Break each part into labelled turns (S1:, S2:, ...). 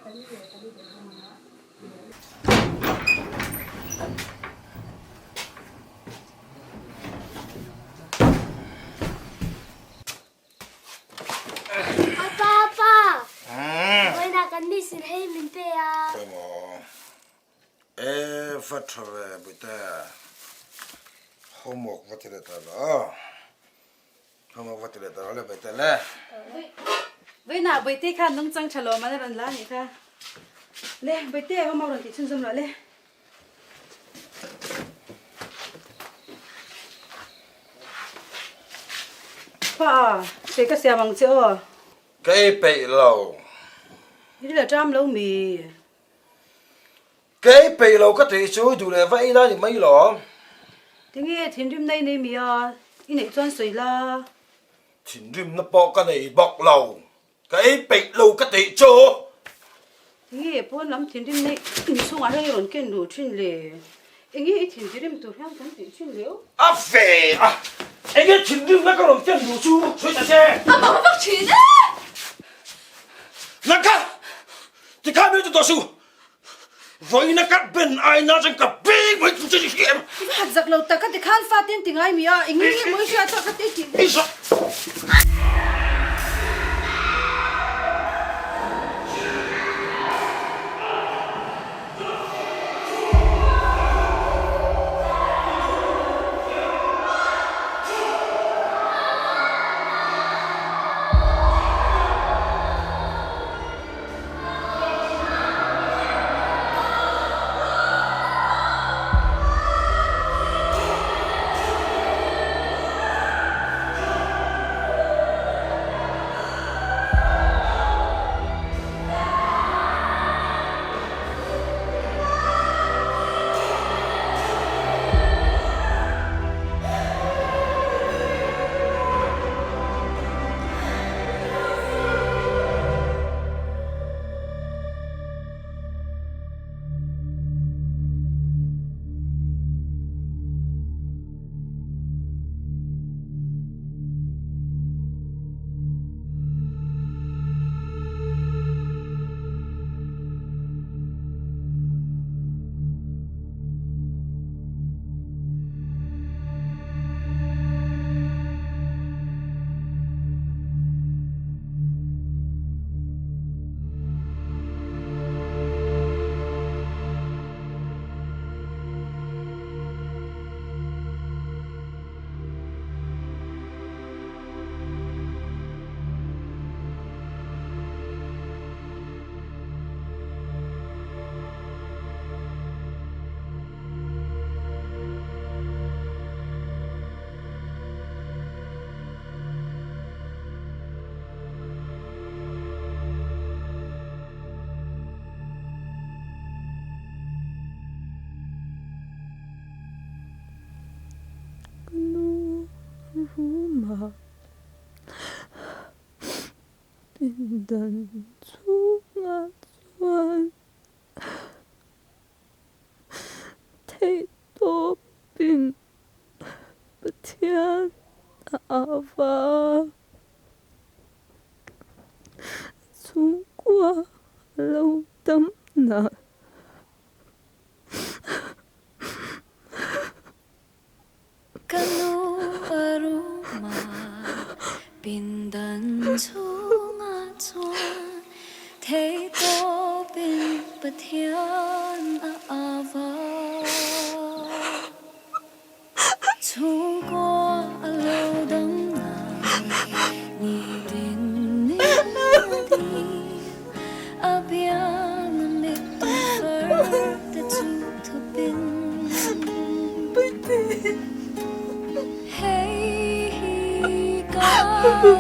S1: Apa apa. Vawiinah kan miss in hei min pe a.
S2: Khawimaw. E va tha ve Buite. Homework va ti leh ta lo. Homework va ti leh ta lo le Buite le.
S3: Vawiinah Buite khan nungchang tha lo man a rawn la anih kha. Le Buite homework rawn tih chhunzawm loh le. Pa, sei ka siam ang che aw.
S2: Ka ei peih lo.
S3: I la ṭam lo mi?
S2: Ka ei peih lo ka tih chu duh leh va ei la ni mai lo.
S3: Tinge thinrimna i nei mi a? I neih chuan sawi la.
S2: Thinrimna pawh ka nei bawk lo. Ka ei peih lo ka tih chu.
S3: Nge pawn lam thinrim nei inchhungah hian i rawn ken luh thin le? Enge i thinrim tur hian kan tih thin leu?
S2: A ve a, enge thinrimna ka rawn ken luh chu sawi ta che.
S3: A mak vak thin e!
S2: Nangkha! Tikha mi ti tawh suh! Vawiina ka ben aina chuan ka beng mai chu che ni hi em?
S3: I va hat zak lo tak a tikhan fate an ti ngai mi a, eng nge mawi hriat a ka ti tih.
S4: Ka nu room-ah pindan chhungah chuan theihtawpin Pathian a au va. Chhungkua a lo dam na.
S5: Ka nu a ruma pindan chhungah chuan theihtawpin Pathian a au va. Chhungkua a lo dam na ni tin ni a ding a biang a mittui far te chu thupin Hei hi ka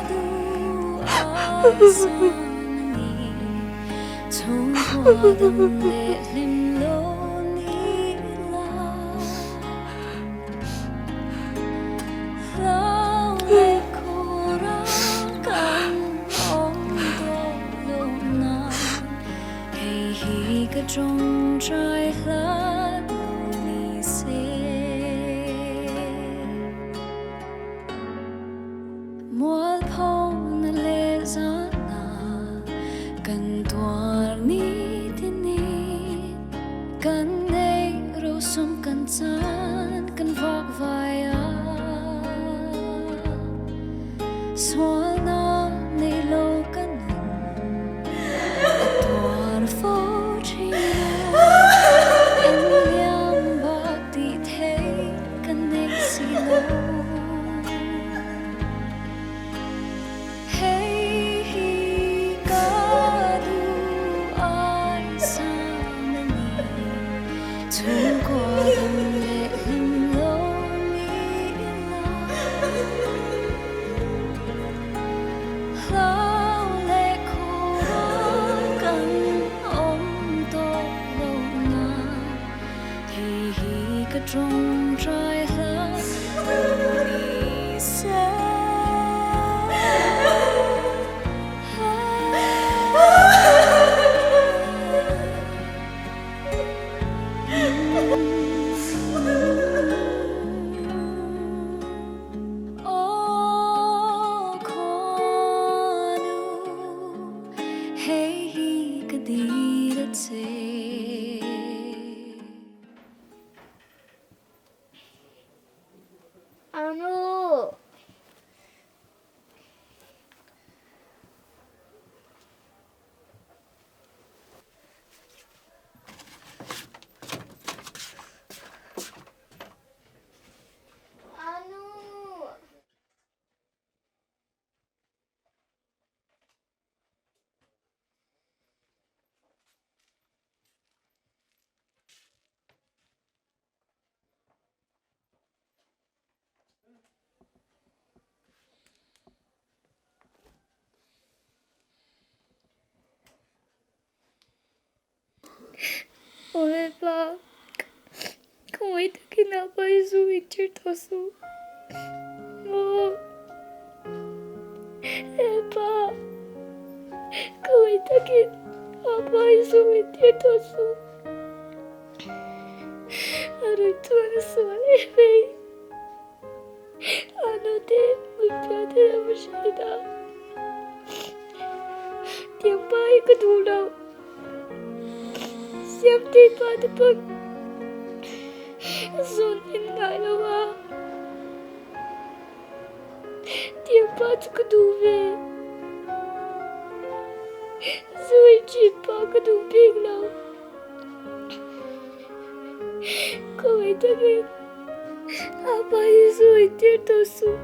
S5: duh a sam a ni Chhungkua dam leh hlim lo ni la. Kan nei rosum kan chan kan vak vai a Sualna nei lo ka nun a tuar fo thin a En liam bak tih theih ka nei si lo. Hei hi ka duh ai sam a ni, chhungkua dam leh hlim lo ni ila. Hlau leh khura kan awm tawh loh nan, hei hi ka tawngtai hla ni se. Aw khuanu, hei hi ka dil a che.
S1: Anu. Anu. Aw pa, khawngaih takin a pa hi zu in tir tawh suh. Maw? He pa, khawngaih takin a pa hi zu in tir tawh suh. A rawn chuan a sual em mai. A nute mutpia te lo va hriat a. Tiang pa hi ka duh lo. Siamtei pa te pawn zawn in ngai lo a. Tiang pa chu ka duh ve. Zui thin pa ka duh bik lo. Khawngaih takin a pa hi zui tir tawh suh.